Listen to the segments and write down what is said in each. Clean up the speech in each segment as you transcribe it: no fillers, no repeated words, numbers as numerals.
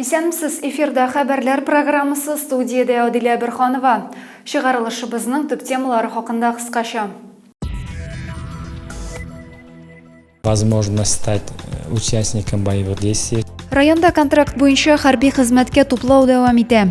Исәнмесез, эфирда хәбәрләр программасы, студиядә Адилә Бөрханова. Чыгарылышыбызның төп темалары хакында кыскача. Возможность стать э, участником боевых действий. Районда контракт буенча хәрби хезмәткә туплау дәвам итә.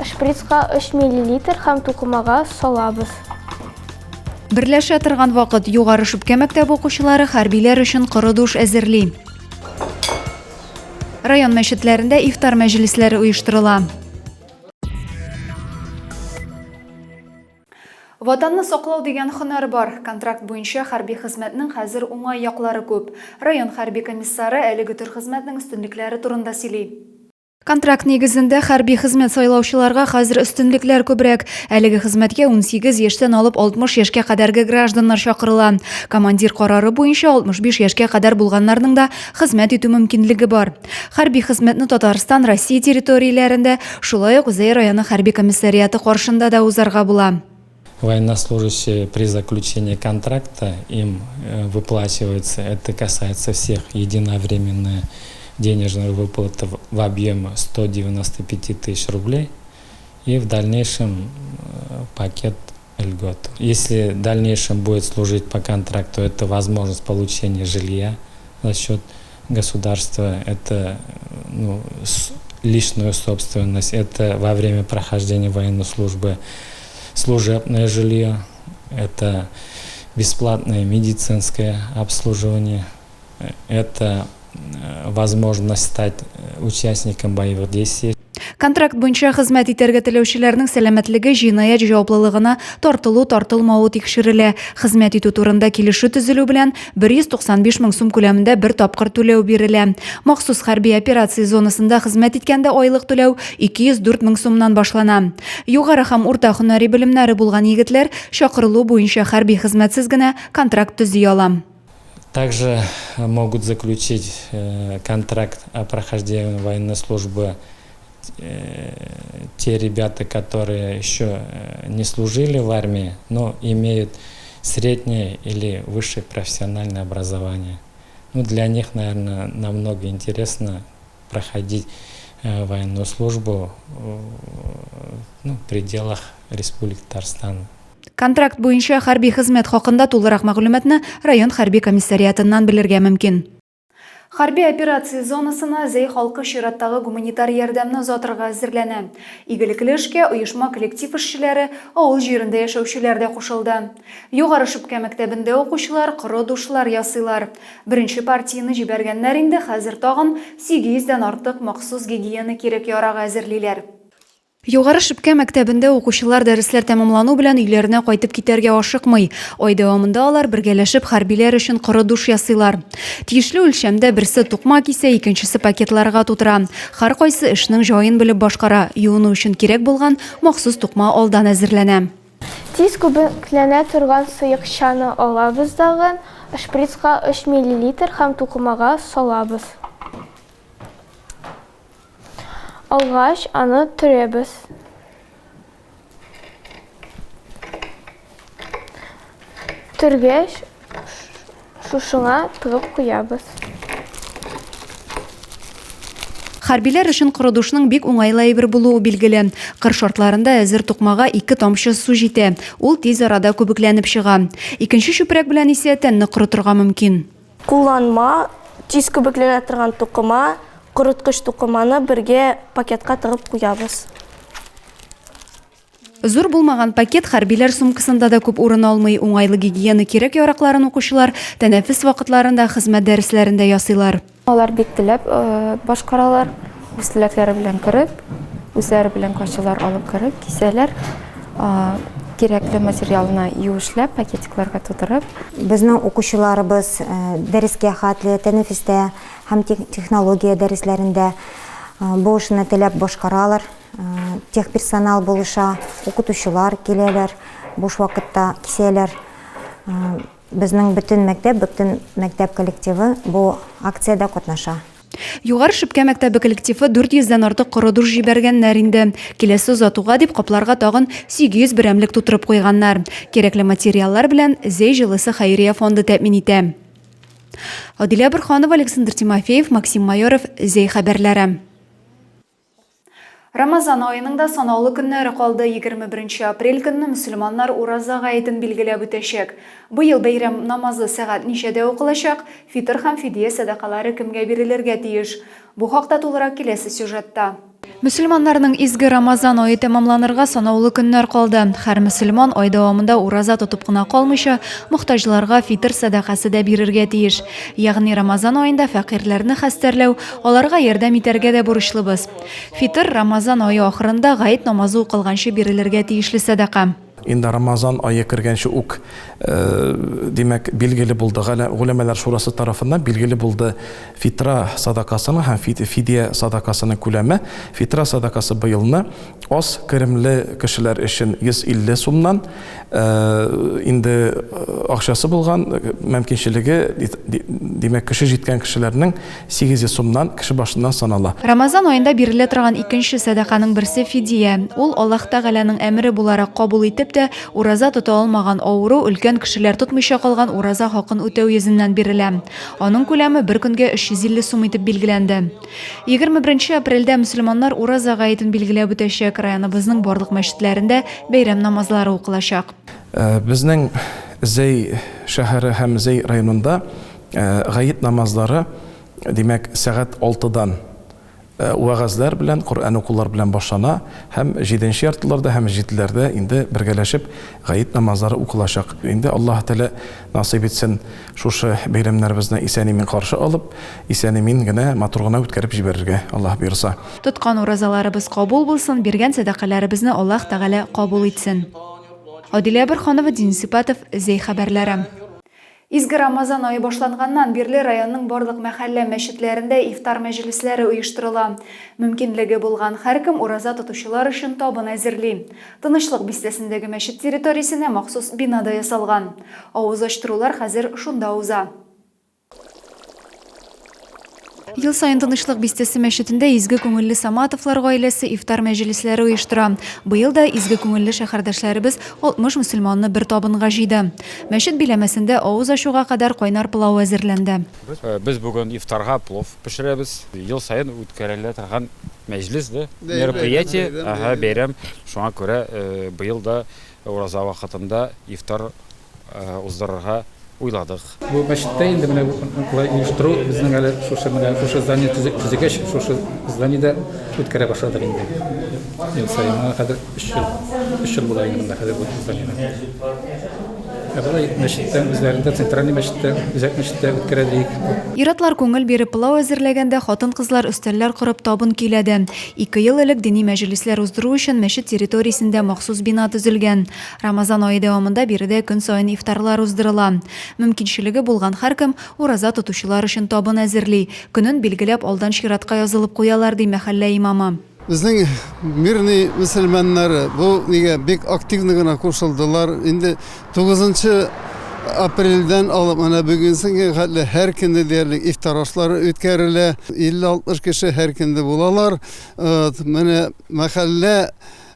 Шприцка 3 миллилитр һәм тукымага салабыз. Берләшә торган вакыт Югары Шүпкә мәктәбе укучылары хәрбиләр өчен коры душ әзерли. Район мәчетләрендә ифтар мәҗлесләре оештырыла. Ватанны саклау дигән һөнәр бар. Контракт буенча хәрби хезмәтнең хәзер уңай яклары күп. Район хәрби комиссары әлеге төр хезмәтнең өстенлекләре турында сөйли. Контракт нигезендә хәрби хезмәт сайлаучыларга хәзер өстенлекләр күбрәк. Әлеге хезмәткә 18 яшьтән алып 60 яшькә кадәрге гражданнар чакырыла. Командир карары буенча 65 яшькә кадәр булганнарның да хезмәт итү мөмкинлеге бар. Хәрби хезмәтне Татарстан, Россия территорияләрендә, шулай ук Зәй районы хәрби комиссариаты каршында да узарга була. Военнослужащие при заключении контракта им э, выплачивается, это касается всех, единовременная денежная выплата в объеме 195 тысяч рублей и в дальнейшем э, пакет льгот. Если в дальнейшем будет служить по контракту, это возможность получения жилья за счет государства, это ну, личную собственность, это во время прохождения военной службы служебное жилье, это бесплатное медицинское обслуживание, это э, возможность стать э, участником боевых действий. Контракт буенча хезмәт итәргә теләүчеләрнең сәламәтлеге җинаять җаваплылыгына тартылу-тартылмавы тикшерелә. Хезмәт итү турында килешү төзелү белән 195 мең сум күләмендә бер тапкыр түләү бирелә. Махсус хәрби операция зонасында хезмәт иткәндә айлык түләү 204 мең сумнан башлана. Югары һәм урта һөнәри белемнәре булган егетләр чакырылу буенча хәрби хезмәтсез генә контракт төзи ала. Также могут заключить э, контракт о прохождении военной службы э, те ребята, которые еще э, не служили в армии, но имеют среднее или высшее профессиональное образование. Ну, для них, наверное, намного интересно проходить военную службу ну, в пределах Республики Татарстан. Контракт буенча хәрби хезмәт хакында тулырак мәгълүматны район хәрби комиссариатыннан белергә мөмкин. Хәрби операция зонасына Зәй халкы чираттагы гуманитар ярдәмне озатырга әзерләнә. Игелекле эшкә оешма коллектив эшчеләре, авыл җирендә яшәүчеләр дә кушылды. Югары Шепкә мәктәбендә укучылар коры душлар ясыйлар. Беренче партияне җибәргәннәр инде, хәзер тагын 800 дән артык махсус гигиена кирәк-ярагы әзерлиләр. Югары Шепкә мәктәбендә укучылар дәресләр тәмамлану белән өйләренә кайтып китәргә ашыкмый. Ай дәвамында алар бергәләшеп хәрбиләр өчен коры душ ясыйлар. Тиешле үлчәмдә берсе тукма кисә, икенчесе пакетларга тутыра. Һәркайсы эшнең җаен белеп башкара. Юыну өчен кирәк булган махсус тукма алдан әзерләнә. Тиз күбекләнә торган сыекчаны алабыз дагы, шприцка өч миллилитр һәм тукымага салабыз. Алгач, аны төрәбез. Төргәч, шушыңа тыгып куябыз. Хәрбиләр өчен коры душның бик уңайлы әйбер булуы билгеле. Кыр шартларында әзер тукмага ике тамчы су җитә, ул тиз арада күбекләнеп чыга. Икенче чүпрәк белән исә тәнне корытырга мөмкин. Кулланма, тиз күбекләнә торган тукыма, корыткыч тукыманы бергә пакетка тыгып куябыз. Зур булмаган пакет хәрбиләр сумкасында да күп урын алмый. Уңайлы гигиена кирәк-яракларын укучылар тәнәфес вакытларында, хезмәт дәресләрендә ясыйлар. Алар бик теләп башкаралар, үз теләкләре белән кереп, үзләре белән качалар алып кереп, кисәләр. Кирәкле материалны юешләп, пакетикларга тутырып. Безнең укучыларыбыз дәрескә хәтле, тәнәфестә һәм технология дәресләрендә бу эшне теләп башкаралар. Техперсонал булыша, укытучылар киләләр, буш вакытта кисәләр. Безнең бөтен мәктәп, бөтен мәктәп коллективы бу акциядә катнаша. Югары Шепкә мәктәбе коллективы 400 дән артык коры душ җибәргәннәр инде. Киләсе озатуга дип капларга тагын 800 берәмлек тутырып куйганнар. Кирәкле материаллар белән Зәй җылысы хәйрия фонды тәэмин итә. Адилә Борһанова, Александр Тимофеев, Максим Майоров, Зәй хәбәрләре. Рамазан аеның да санаулы көннәре калды. 21 нче апрель көнне мөселманнар Ураза гаетен билгеләп үтәчәк. Быел бәйрәм намазы сәгать ничәдә укылачак, фитыр һәм фидия сәдакалары кемгә бирелергә тиеш? Бу хакта тулырак киләсе сюжетта. Мөселманнарның изге Рамазан ае тәмамланырга санаулы көннәр калды. Һәр мөселман ай дәвамында ураза тотып кына калмыйча, мохтаҗларга фитыр сәдакасы да бирергә тиеш. Ягъни Рамазан аенда фәкыйрьләрне хәстәрләү, аларга ярдәм итәргә дә бурычлыбыз. Фитыр, Рамазан ае ахырында гает намазы укылганчы бирелергә тиешле сәдака. Инде Рамазан ае кергәнче үк, димәк, билгеле булды, Голәмәләр шурасы тарафыннан билгеле булды фитра садакасының һәм фидия садакасының күләме. Фитра садакасы быелны аз керемле кешеләр өчен 150 сумнан, инде акчасы булган, мөмкинчелеге, димәк, көче җиткән кешеләрнең 800 сумнан кеше башыннан санала. Рамазан аенда бирелә торган икенче сәдаканың берсе, фидия. Ул Аллаһ Тәгаләнең әмере буларак кабул итеп тә, ураза тота алмаган авыру, өлкән кешеләр тотмыйча калган ураза хакын үтәү йөзеннән бирелә. Аның күләме бер көнгә 350 сум итеп билгеләнде. 21 нче апрельдә мөселманнар Ураза гаетен билгеләп үтәчәк. Районыбызның барлык мәчетләрендә бәйрәм намазлары укылачак. Безнең Зәй шәһәре һәм Зәй районында Гает намазлары, димәк, сәгать алтыдан вәгазьләр белән, Коръән укулар белән башлана һәм җиденче яртыларда һәм җиделәрдә инде бергәләшеп гает намазлары укылачак. Инде Аллаһ Тәгалә насыйп итсен шушы бәйрәмнәребезне исән-имин каршы алып, исән-имин генә, матур гына үткәреп җибәрергә, Аллаһ боерса. Тоткан уразаларыбыз кабул булсын, биргән сәдакаләребезне Аллаһ Тәгалә кабул итсен. Адилә Борһанова, Денис Ипатов, Зәй хәбәрләре. Изге Рамазан ае башланганнан бирле районның барлык мәхәллә мәчетләрендә ифтар мәҗлесләре оештырыла. Мөмкинлеге булган һәркем ураза тотучылар өчен табын әзерли. Тынычлык бистәсендәге мәчет территориясенә махсус бина да ясалган. Авыз ачтырулар хәзер шунда уза. Ел саен Тынычлык бистәсе мәчетендә изге күңелле Саматовлар гаиләсе ифтар мәҗлесләре оештыра. Быел да изге күңелле шәһәрдәшләребез 60 мөселманны бер табынга җыйды. Мәчет биләмәсендә авыз ачуга кадәр кайнар пылау әзерләнде. Без бүген ифтарга плов пешерәбез. Ел саен үткәрелә торган мәҗлес, да, мероприятие, ага, бәйрәм. Шуңа күрә быел да ураза вакытында ифтар уздырырга уйладык. Бу мәчеттә инде менә болай оештыру безнең әле шушы менә шушы здание төзегәч, шушы зданиедә үткәрә башладык инде. Ел саен. Моңа хәзер 3 ел, 3 ел була инде монда хәзер бу зданиедә. Ә болай мәчеттә үзләрендә, центральный мәчеттә, үзәк мәчеттә үткәрә идек. Ир-атлар күңел биреп пылау әзерләгәндә, хатын-кызлар өстәлләр корып табын көйләде. Ике ел элек дини мәҗлесләр уздыру өчен мәчет территориясендә махсус бина төзелгән. Рамазан ае дәвамында биредә көн саен ифтарлар уздырыла. Мөмкинчелеге булган һәркем ураза тотучылар өчен табын әзерли. Көнен билгеләп алдан чиратка язылып куялар, ди мәхәллә имамы. Безнең мирный мөселманнары бу нигә бик активно гына кушылдылар. Инде тугызынчы апрельдән алып менә бүгенге хәтле һәр көнне диярлек ифтар ашлары үткәрелә. 50-60 кеше һәр көнне булалар. Менә мәхәллә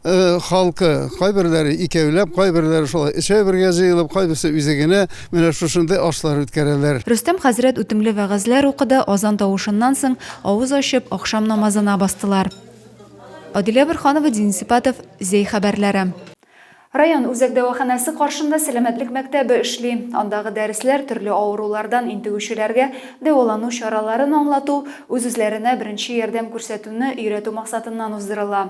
Халкы, кайберләре икәүләп, кайберләре шулай өчәү бергә җыелып, кайберсе үзе генә менә шушындый ашлар үткәрәләр. Рөстәм хәзрәт үтемле вәгазьләр укыды, азан тавышыннан соң, авыз ачып, ахшам намазына бастылар. Адилә Борһанова, Денис Ипатов, Зәй хәбәрләре. Район үзәк дәваханәсе каршында сәламәтлек мәктәбе эшли. Андагы дәресләр төрле авырулардан интегүчеләргә дәвалану чараларын аңлату, үз-үзләренә беренче ярдәм күрсәтүне өйрәтү максатыннан уздырыла.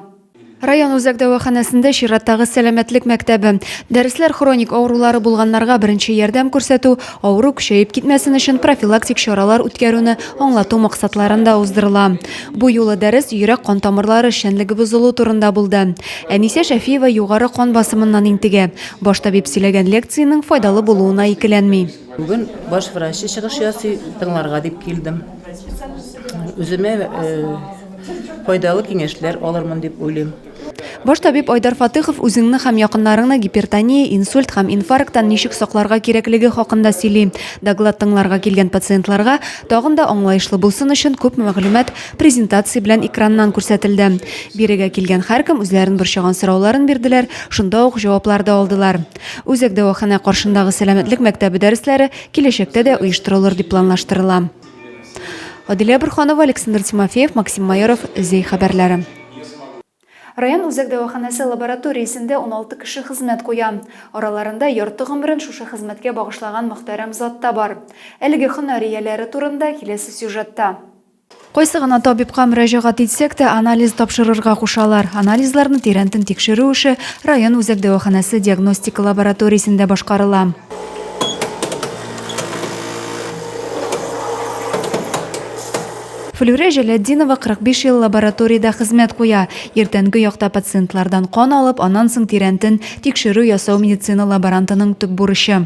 Район үзәк дәваханәсендә чираттагы сәламәтлек мәктәбе. Дәресләр хроник авырулары булганнарга беренче ярдәм күрсәтү, авыру көчәеп китмәсен өчен профилактик чаралар үткәрүне аңлату максатларында уздырыла. Бу юлы дәрес йөрәк-кан тамырлары эшчәнлеге бозылу турында булды. Әнисә Шәфиева югары кан басымыннан интегә. Баш табиб сөйләгән лекциянең файдалы булуына икеләнми. Бүген баш врачы чыгыш ясый, тыңларга дип килдем. Үземә Файдалы киңәшләр алырмын дип уйлыйм. Баш табиб Айдар Фатыхов үзеңне һәм якыннарыңны гипертония, инсульт һәм инфаркттан ничек сакларга кирәклеге хакында сөйли. Доклад тыңларга килгән пациентларга тагын да аңлаешлы булсын өчен күп мәгълүмат презентация белән экраннан күрсәтелде. Бирегә килгән һәркем үзләрен борчыган сорауларын бирделәр, шунда ук җаваплар да алдылар. Үзәк дәваханә каршындагы сәламәтлек мәктәбе дәресләре киләчәктә дә оештырылыр дип планлаштырыла. Адилә Борһанова, Александр Тимофеев, Максим Майоров, Зәй хәбәрләре. Район үзәк дәваханәсе лабораториясендә 16 кеше хезмәт куя. Араларында ярты гомерен шушы хезмәткә багышлаган мөхтәрәм зат та бар. Әлеге һөнәр ияләре турында киләсе сюжетта. Кайсы гына табибка мөрәҗәгать итсәк тә, анализ тапшырырга кушалар. Анализларны тирәнтен тикшерү эше район үзәк дәваханәсе диагностика лабораториясендә башкарыла. Флүрә Җәләтдинова 45 ел лабораториядә хезмәт куя. Иртәнге якта пациентлардан кан алып, аннан соң тирәнтен тикшерү ясау медицина лаборантының төп бурычы.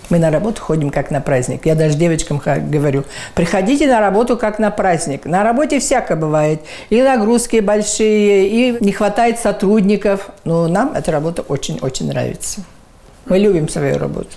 Мы на работу ходим как на праздник. Я даже девочкам говорю, приходите на работу как на праздник. На работе всяко бывает. И нагрузки большие, и не хватает сотрудников. Но нам эта работа очень-очень нравится. Мы любим свою работу.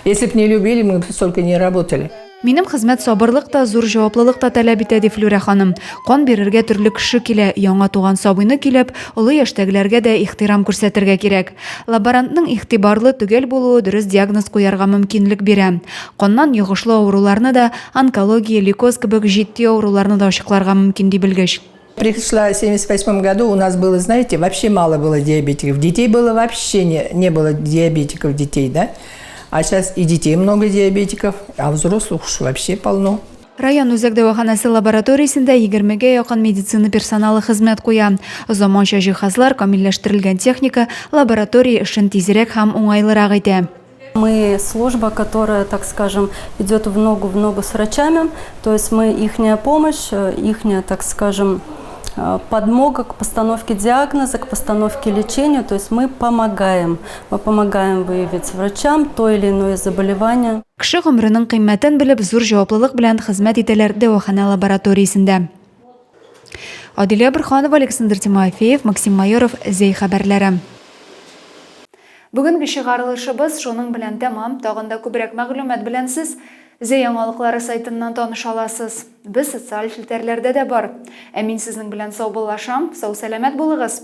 Если б не любили, мы бы столько не работали. Минем хезмәт сабырлык та, зур җаваплылык та таләп итә, ди Флүрә ханым. Кан бирергә төрле кеше килә, яңа туган сабыйны көйләп, олы яшьтәгеләргә дә ихтирам күрсәтергә кирәк. Лаборантның игътибарлы, төгәл булуы дөрес диагноз куярга мөмкинлек бирә. Каннан йогышлы авыруларны да, онкология, лейкоз кебек җитди авыруларны да ачыкларга мөмкин, ди белгеч. Пришла в 78 году, у нас было, знаете, вообще мало было диабетиков. Детей было вообще не, не было диабетиков детей, да? А сейчас и детей много диабетиков, а взрослых уж вообще полно. Район үзәк дәваханәсе лабораториясендә егермегә якын медицина персоналы хезмәт куя. Заманча җиһазлар, камилләштерелгән техника лаборатория эшен тизрәк һәм уңайлырак итә. Мы служба, которая, так скажем, идет в ногу в ногу с врачами, то есть мы ихняя помощь, ихняя, так скажем, подмога к постановке диагноза, к постановке лечения, то есть мы помогаем, мы помогаем выявить врачам то или иное заболевание. Кеше гомеренең кыйммәтен белеп, зур җаваплылык белән хезмәт итәләр дәваханә лабораториясендә. Адилә Борһанова, Александр Тимофеев, Максим Майоров, Зәй хәбәрләре. Бүгенге чыгарылышыбыз шуның белән тәмам. Тагын да күбрәк мәгълүмат белән сез Зәй яңалыклары сайтыннан таныша аласыз. Без социаль челтәрләрдә дә бар. Ә мин сезнең белән саубуллашам. Сау-сәламәт булыгыз!